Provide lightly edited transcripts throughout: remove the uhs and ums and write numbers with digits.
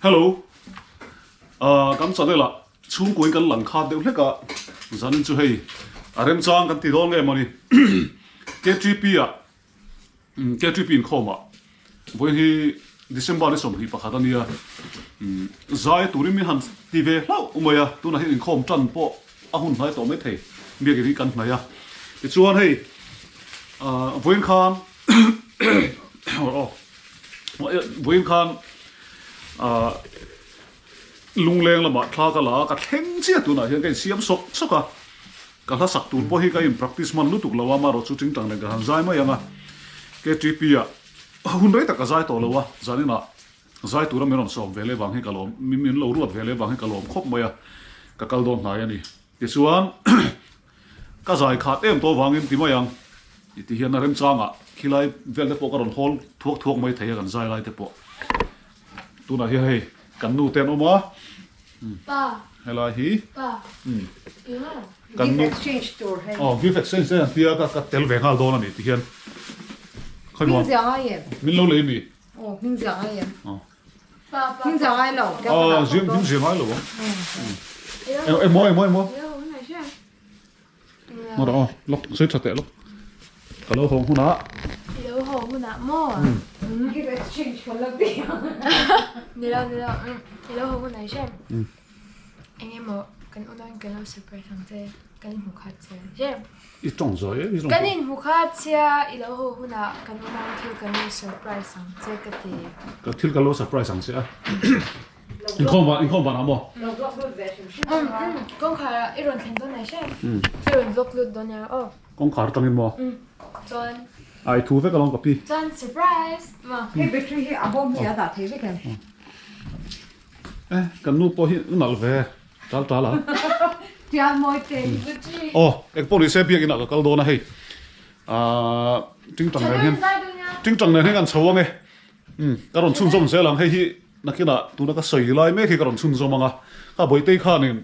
Hello ah kan channel ah chhungkuain kan lang khat deuh hlek a zanin chu hei a remchang kan ti dawn nge mawni KTP ah KTP inkhawm ah vawiin hi December ni 21 a nia zai turin min han ti ve hlauh mai a tunah hian inkhawm tan pawh a hun hnai tawh maithei biakin hi kan hnaih a tichuan hei ah vawiin khan Vawiin khan lungleng lamah thla ka la a, ka thleng chiah tunah hian ka insiam sawk sawk a, ka hla sak tur pawh hi ka in practice hman lutuk lo a, amaherawhchu tingtang nen ka han zai mai ang a, KTP ah hun rei tak ka zai tawh lo a, zaninah zai tura min rawn sawm ve leh vang hi ka lawm, min lo ruat ve leh vang hi ka lawm khawp mai a, ka kal dawn hnai a ni. Tichuan. Ka zai khat em tawh vangin ti mai ang i ti hian a remchangah khilai vel te pawh ka rawn hawl thuak thuak mai thei a kan zai lai te pawh. Tunah hian hei kan nu te an awm a. Pa. Helai hi. Pa. Kan nu. Gift exchange tur hei. Aw gift exchange te an tia ka ka tel ve nghal dawn a ni ti hian. Khawi Hming ziah ngai em? Min lo lei mi. Aw hming ziah ngai em? Aw. Hming ziah ngai lo. Aw hming ziah ngai lo ang. Emaw emaw emaw. Mawra aw lawk sawi tha teh lawk ka lo hawng hunah. I lo hawng hunah maw? Gift exchange kan lo ti ang. Ni lo ni lo i lo hawng hunah i hre em? Eng emaw kan unauin kan lo surprise ang che kan inhmu khat che hre em? I tawng zawi em i tawng. Kan inhmu khat chia i lo hawng hunah kan unauin thil kan lo surprise ang che ka ti. Ka thil kan lo surprise ang che a. Inkhawm ban inkhawm ban ah maw? Lo vlog lut ve hrim hrim a. Kawngkhar ah i rawn thlen dawn ai hre. I rawn vlog lut dawn nia aw. Kawngkhar atangin maw? Chuan. A i thu vek alawm ka pi. Chuan surprise maw? Hei battery hi a bawm hi a dah thei vek em? Eh kan nu pawh hi nalh ve tal tal a. Tial mawi te. Aw engpawh ni se biakin ah ka kal dawn a hei. Ahh tingtang nen hian tingtang nen hian kan chho ang e. Umm ka rawn chhunzawm zel ang hei hi nakinah tuna ka sawi lai mek hi ka rawn chhunzawm ang a ka bawihte khanin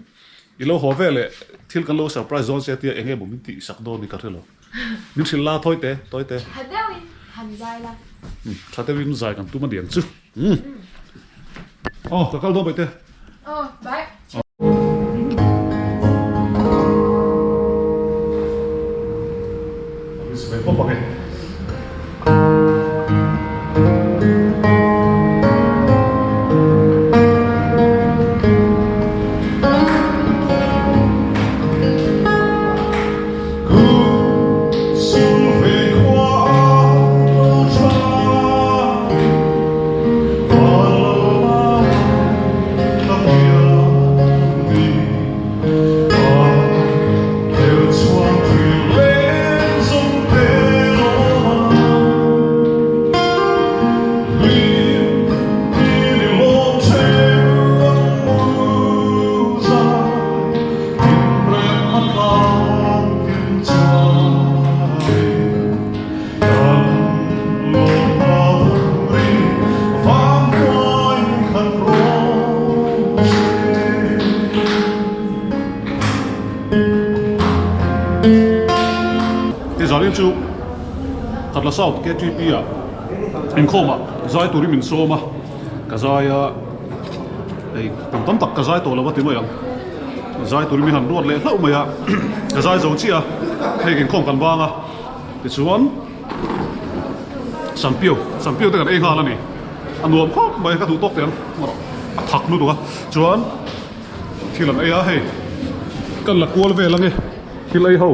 i lo haw vel leh thil kan lo surprise dawn se tia eng emaw min tih sak dawn ni ka hrelo min hrilh la thawi te tawi te tha deuhin han zai la umm tha deuhin zai kan tum a niang chu umm aw ka kal dawn bawihte aw bye. Tizalin chu Khatla South KTP ah inkhawm ah zai turin min sawm a, ka zai a hei kum tam tak ka zai tawh lo a ti mai ang, zai turin min han ruat leh hlauh mai a, ka zai zo chiah a, hei inkhawm kan bang a. Tichuan Sanpiau, Sanpiau te kan ei nghal a ni. A nuam khawp mai, ka duh tawk teh ang a thak lutuk a. Chuan thil an ei a hei, kan la kual vel ange thil ei ho.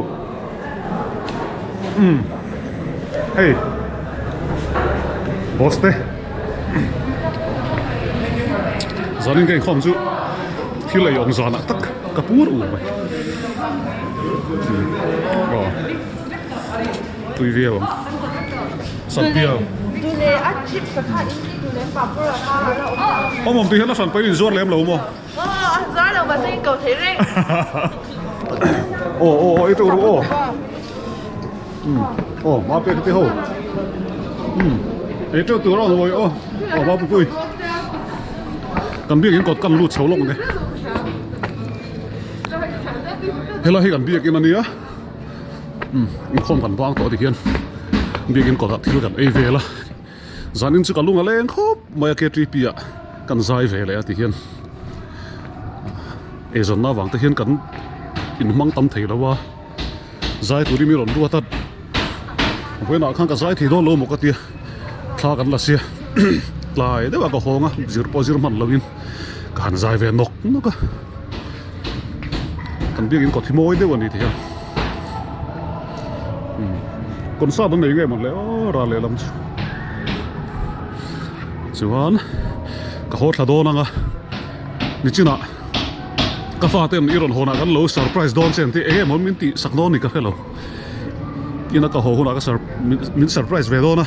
Umm hei boss te zanin ka inkhawm chu thil ei awm zanah tak ka pur ur mai. Aw. Tui viau ang. Sanpiau. Awm awm tih hian a hran pawhin inzuar lem lo maw? Aw aw aw i teuh ru aw. Aw ma pek te ho. Ei teuh tur a awm aw. Aw ma pui. Kan biakin kawt kan lut chho lawk ang e. Helai hi kan biakin a nia. Umm inkhawm kan bang tawh tihian biakin kawtah thil kan ei vel a zanin chu ka lung a leng khawp mai a K T P ah. Kan zai ve leh a ti hian eizawnna avang te hian kan inhmang tam thei lo a zai turin mi rawn ruat a vawiinah khan ka zai thei dawn lo maw ka tia thla kan la sia tlai deuh a ka hawng a zir pawh zir hman loin ka han zai ve nawk nawk a kan biakin kawt hi mawi deuh a ni ti hian concert an nei nge maw le aw ral lehlam chu. Chuan ka haw thla dawn ang a nichinah ka fate i rawn hawnah kan lo surprise dawn che ang tih eng emaw min tih sak dawn ni ka hre lo ina ka haw hunah ka sur min surprise ve dawn a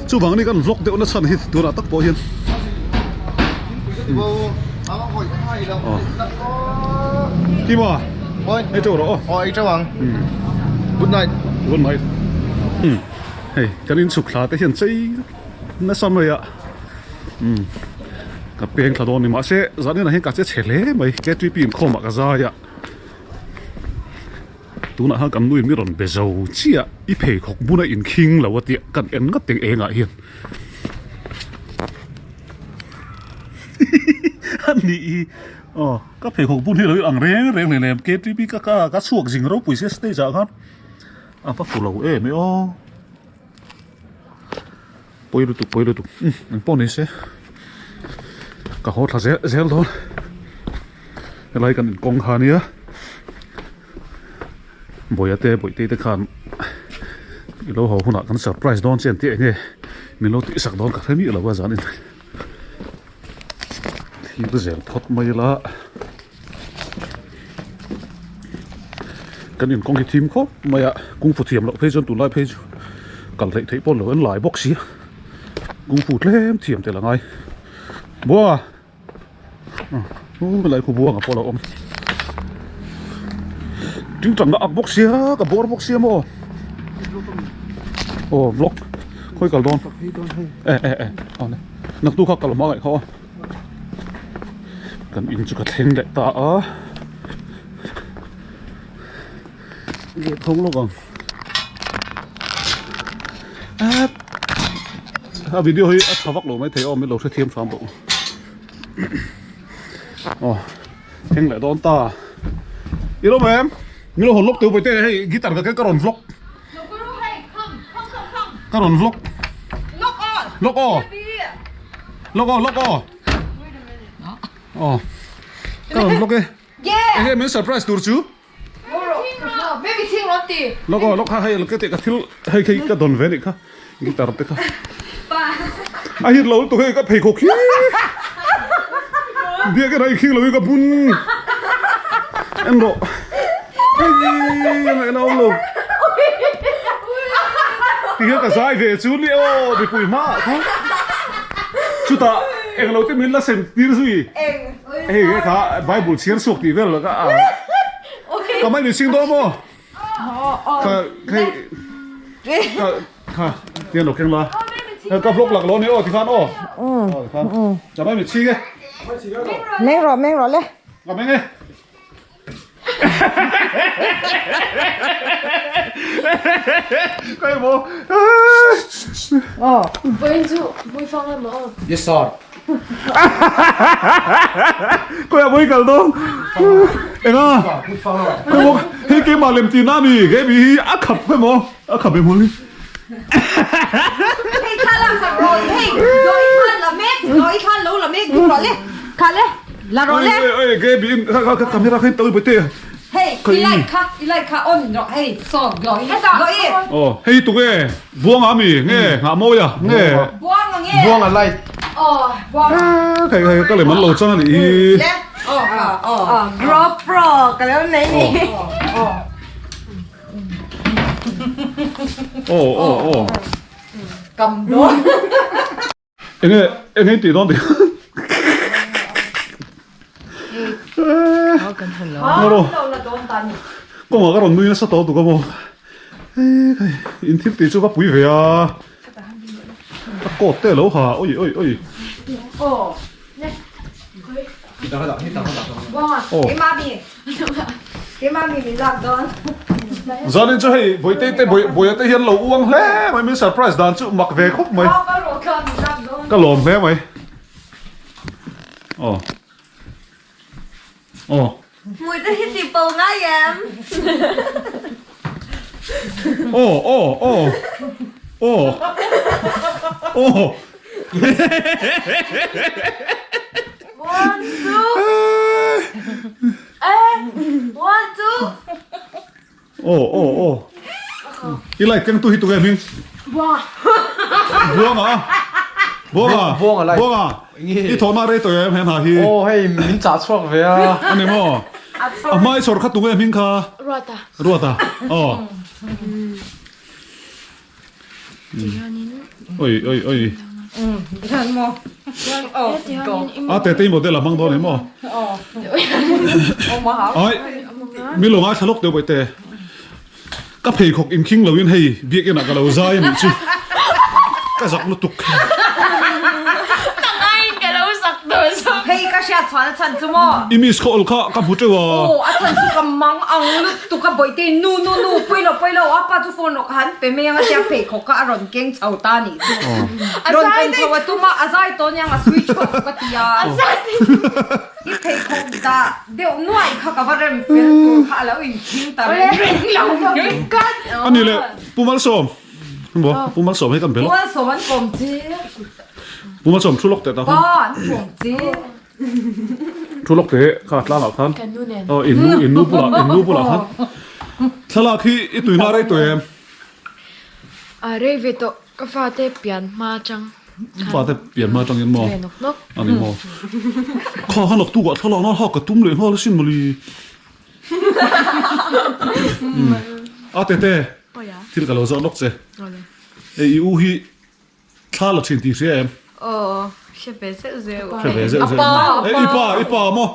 chuvang ni kan vlog deuh na chhan hi tunah tak pawh hian Kima ei teuh rawh aw ei teuh ang good night good night hei kan inchhuk thla te hian chei nasa mai a umm ka peng thla dawn a ni mahse zanin ah hian ka che chhe hle mai ktp inkhawm ah ka zai a tunah khan kan nuin mi rawn be zo chiah i pheikhawk buna inkhing lo a tih kan en ngawt teng engah hian hihi a ni hi aw ka pheikhawk bun hi lo ang reng reng hle lem ktp ka ka chhuak zing ropui sia stage ah khan a va fu lo em e aw. Pawi lutuk pawi lutuk umm eng pawh ni se ka haw thla zel zel dawn helai kan inkawng kha ania bawia te bawihte te khan i lo haw hunah kan surprise dawn che an tih eng nge min lo tihsak dawn ka hre miah lo a zanin thil zel phawt mai ila kan inkawng hi thim khawp mai a kungfu thiam loh phei chuan tunlai phei chu kal theih theih pawh lo an lai bawk si a kungfu tlem thiam tel a ngai buanga helai khu buanga pawh a lo awm tingtang a ak bawk sia ka bawr bawk sia maw aw vlog khawi kal dawn e e e awle naktu kha kal hma ngaih kha aw. Kan in chu ka thleng leh ta a leh thawng lawk ang ap a video hi a tha vak lo mai thei aw min lo hrethiam hram bawk aw thleng leh dawn ta i lo em min lo hawn lawk teuh pawite hei guitar ka ka rawn vlog Ka rawn vlog. Lawk aw. Lawk aw, lawk aw. Aw. Ka rawn vlog e. Enge min surprise tur chu? Lawk aw, lawk kha hei ka tih ka thil hei khi ka dawn ve nih kha guitar te kha. A hit lo lutuk hei ka pheikhawk hi. Biak in a inkhing lo hi ka bun. En rawh. Hei ngaihna awm lo. Tihian ka zai ve chu ni aw mipui hma ah khan. Chutah englo te min la sem tir zui. Hei nge kha Bible chhiar chhuak tih vel ka a. Ka mai ni ching dawn maw? Kha hei kha kha tian lo keng la. Ka vlog lak lo ni aw tikhan aw. Aw tikhan. Ka mai mi ching e. Meng rawh meng rawh le. Ka meng e. Kai maw. Aw. Vawiin chu hmuifang emaw aw. Yes sir. Kawia vawi kal dawn. Enga. Kawia maw hei keimah lem tihna a mi ke mi hi a khap emaw a khap em hmul hi. Hei thla lak sak rawh hei Dawih khan la mek Dawih khan lo la mek duh rawh le kha le la rawh le. Oi oi ke bi kha kha camera kha tawi bete. Hei i light kha i light kha on rawh hei saw Dawih Dawih. Aw hei tu nge buang a mi nge ngah mawi a nge. Buang a nge. Buang a light. Aw buang. Hei hei ka lem an lo chang a nih hi. Le aw aw aw GoPro ka lo nei ni. Aw. Aw aw aw. Kam dawn. Enge enge tih dawn tih. Ngaro. Kawngah ka rawn nui nasa tawh tuk a maw. In thil tih chu ka pui ve a. Ka coat te alo ha oi oi oi. Aw. Zanin chu hei Bawihte te Bawia te hian lo uang hle mai min surprise dan chu mak ve khawp mai ka lawm hle mai. Aw. Aw. Hmui te hi ti po ngai em? Aw aw aw. Aw. Aw. One two. Eh. One two. Aw aw aw. I light keng tu hi tunge hming? Buanga. Buanga a. Buanga. Buanga light. Buanga. I thawhna rei tawh em he hna hi? Aw hei min chah chhuak ve a. Ani maw? A hmai chhawr kha tunge hming kha? Ruata. Ruata. Aw. Oi oi oi. A te te model a hmang dawn em aw? Ai mi lo ngaithla lawk deuh baihte. Ka pheikhawk inkhing loin hei biakinn ah ka lo zai anih chu. Ka zak lutuk. Tangaiin ka lo zak tawh zawk. Hei ka hriat chhuan a chhan chu maw? I miss khaw awl kha ka hmu teuh a. Aw a chhan chu ka mang ang lutuk a bawihte nu nu nu pawi lo pawi lo a pa chu phone rawh ka han pe mai ang a tia pheikhawk kha a rawn keng chho ta anih chu. Rawn kan chho a tum a a zai tawh aniang a switch off ka ti a. I pheikhawk dah deuh nuaih kha ka va rem fel tur kha a lo inkhing ta reng reng lo mai. Ani le Pu Malsawm. Maw Pu Malsawm hei kan be lawk. Pu Malsawm an kawm che. Pu Malsawm thu lawk teh ta khan. Pa an kawm che. Thu lawk teh kha tlangah khan. Aw in nu in nu bulah in nu bulah khan. Thlalak hi i tuina rei tawh em? A rei ve tawh. Ka fate pian hma atang khan. Fate pian hma atangin maw? Ve nawk nawk. A ni maw? Kha kha lawk tukah thlalak nan ha ka tum leh nghal asin mawli. A tete thil ka lo zawh nawk che. Hei i u hi thla la thin tih hria em? Aw hre ve zeuh zeuh. Hre ve zeuh zeuh. I pa i pa maw?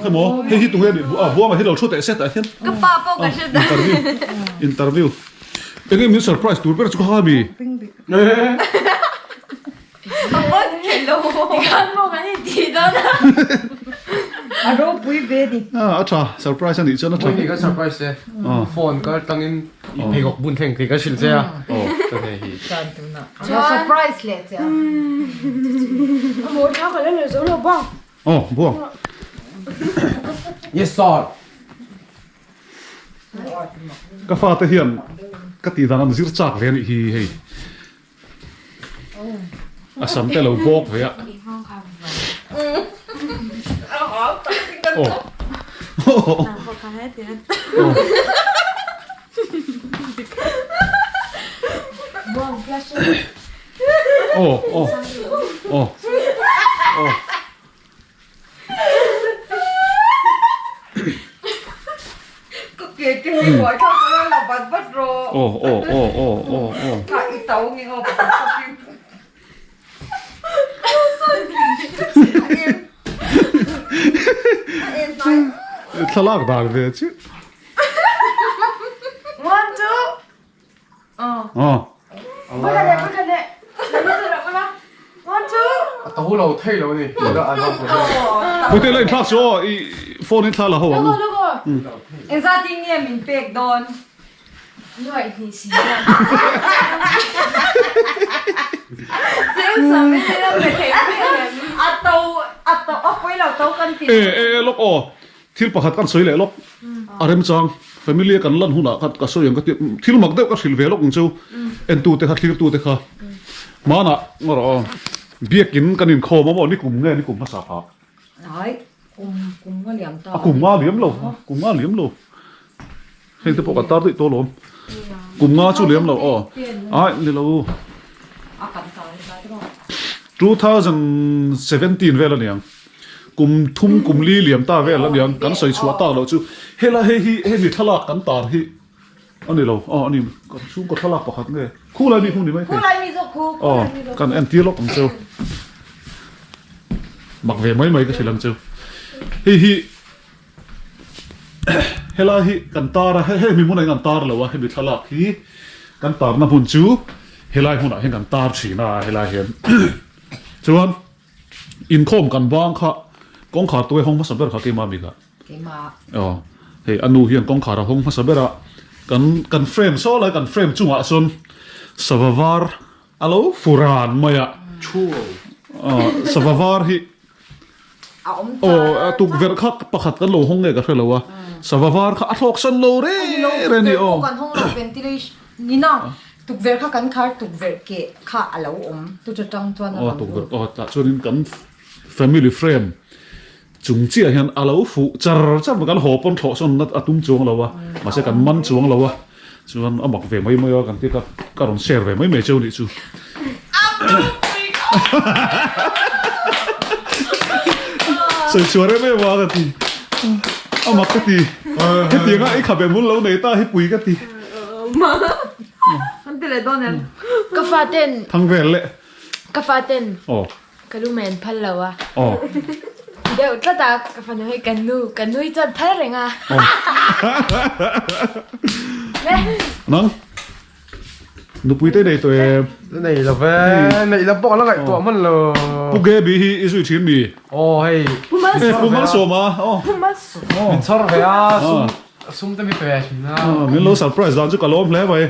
Hei maw hei hi tunge nih a buanga hi lo thu teh set ah hian. Ka pa pawh ka hre ta. Interview interview. Enge min surprise tur ber chu ka ha mi. Tikhan maw kan intih dawn a. A ropui ve ni. A tha surprise a nih chuan a tha. Ni ka surprise che. Phone ka tangin i pheikhawk bun thleng thei ka hrilh che a. Chuan hei hi. Surprise leh che a. Maw tha ka la la zo lo bawk. Aw buang. Yes sir. Ka fate hian ka tih dan an zir chak ve anih hi hei. A sam te lo bawk ve a. Aw. Aw aw aw aw. Ka ke te hi buai thlak ka lo vat vat rawh. Aw aw aw aw aw aw. Kha i to nge aw ka shopping. Thlalak dan ve chu. One two. Aw. A to lo thei lo ni. Pute la inthlak chu aw i phone in thla la ho ang. Engzat in nge min pek dawn? Nuaih hnih si. A to a to a pawi lo to kan ti. E e e lawk aw. Thil pakhat kan sawi leh lawk a remchang family a kan lan hunah khan ka sawi ang ka ti thil mak deuh ka hrilh ve lawk ang chu entute kha thlirtute kha hmanah ngaw rawh aw biakin kan inkhawm a maw nikum nge nikum hmasa kha a kum nga liam lo kum nga liam lo heng te pawh kan tar daih tawh alawm kum nga chu liam lo aw ai ni lo 2017 vel aniang Kum thum kum li liam ta vel aniang kan sawi chhuah tak loh chu helai hei hi hemi thlalak kan tar hi a ni lo aw a ni kan chhungkaw thlalak pakhat nge khulai mi hmun ni mai thei aw kan entir lawk ang cheu mak ve mai mai ka hrilh ang cheu hei hi helai hi kan tar a hemi hmunah hian kan tar lo a hemi thlalak hi kan tarna hmun chu helai hmunah hian kan tar thin a helai hian chuan. Inkhawm kan bang kha kawngkhar tuai hawng hmasa ber kha keimah mi kha. Keimah. Aw hei a nu hian kawngkhar a hawng hmasa ber a kan kan frame saw lai kan frame chungah sawn sava var a lo fu ran mai a. Thu. Aw sava var hi. A awm char Aw tukverh kha pakhat kan lo hawng nge ka hre lo a, sava var kha a thlawk san lo reng reng a ni aw. Kan hawng lo ventilation ni na tukverh kha kan khar tukverh keh kha a lo awm chu chu tang chuan a rawn lut. Aw tukverh aw tah chuanin kan family frame chung chiah hian a lo fuh char char mai kan haw pawn thlawh sawn a tum chuang lo a mahse kan man chuang lo a chuan a mak ve mai mai a kan ti ka ka rawn share ve mai mai cheu nih chu. Sawi chhuah rem em a ka ti a mak ka ti hetianga i khabe hmun lo nei ta hi pui ka ti. Ka fa ten Thang vel le. Ka fa ten Aw. Ka lu men phal lo a. Aw. Deuh tlat a ka fanu hei kan nu ka nui chuan phal reng a. Nang nupui te nei tawh em? Nei lo ve, nei lo pawh la ngaihtuah hman lo. Pu Gaby hi i zui thin mi? Aw hei. Pu Malsawma. Pu Malsawma aw. Pu Malsawma. Min chhawr ve a, sum sum te mi pe ve thin a. Min lo surprise dan chu ka lawm hle mai.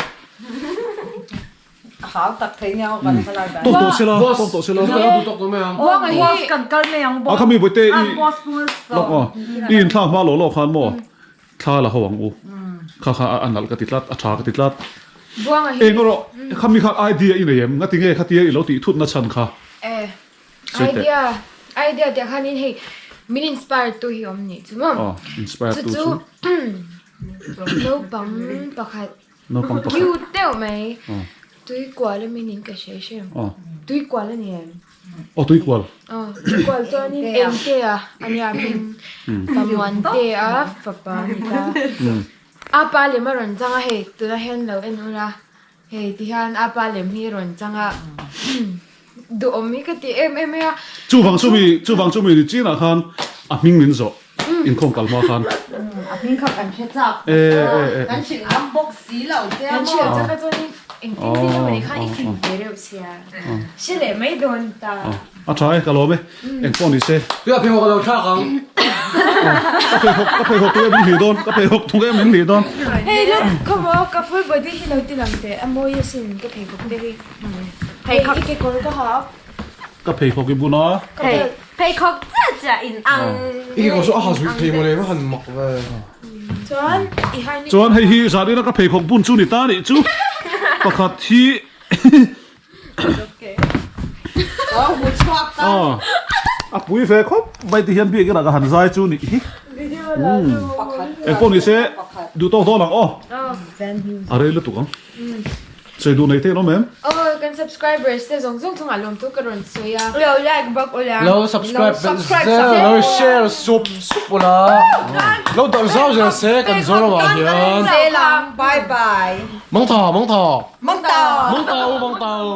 Hau tak thei nia kan hmalak dan. Tawk tawh sela, tawk tawh sela. Buanga hi Boss kan kal mai ang A khami bawihte i boss boss. Lawk aw. I inthlak hma lawh lawh khan maw thla la ho ang u. Kha kha a nalh ka ti tlat, a tha ka ti tlat. Buanga hi Eng erawh khami kha idea i nei em? Ngatinge khatia i lo tih thut na chhan kha? Eh Sawi teh. idea idea tih ah khanin hei min inspire tu hi awm nih chu maw. Aw inspire tu Chu chu. chu naupang pakhat Naupang pakhat. Cute deuh mai. Tuikual a min in ka hre hre. Tuikual a ni em? Aw tuikual. Aw tuikual chuanin Engtea a nia hming Pamuantea fapa a ni ta. A pa lem a rawn chang a hei tunah hian lo en ula hei tihian a pa lem hi a rawn chang a duhawm hi ka ti em em mai a. Chuvang chumi chuvang chumi ni chinah khan a hming min zawh. Inkhawm kal hma khan. A hming kha kan hre chak. E e e. Kan hrilh ngam bawk si lo che a maw. Kan hrilh chak a chuan engtin tin emaw ni khan i fing ve reuh sia. Hre leh mai dawn ta. A tha e, ka lawm e. Eng pawh ni se. Tuia pheikhawk a lo thlak ang. Ka pheikhawk, ka pheikhawk tunge min hlih dawn, ka pheikhawk tunge min hlih dawn. Hei look, come on, ka full body hi lo ti lang teh, a mawi asin ka pheikhawk te hi. Hei i kekawr ka ha. Ka pheikhawk i bun a. Ka belt. Pheikhawk chiah chiah in ang. I kekawr chu a ha zui thei mawle va han mak ve. Chuan i hain Chuan hei hi zanina ka pheikhawk bun chu ni ta nih chu pakhat hi a pui ve khawp mai ti hian biak inah ka han zai chu nih hi. Engpawh ni se duh tawk dawn ang aw. A rei lutuk ang. Sawi duh nei te an awm em? Aw kan subscribers te zawng zawng chungah lawmthu ka rawn sawi a. Lo like bawk ula. Lo subscribe zel lo share sup sup ula. Lo darh zau zel se kan Zoramah hian. Zel ang bye bye. Mangtha mangtha. Mangtha. Mangtha u mangtha u.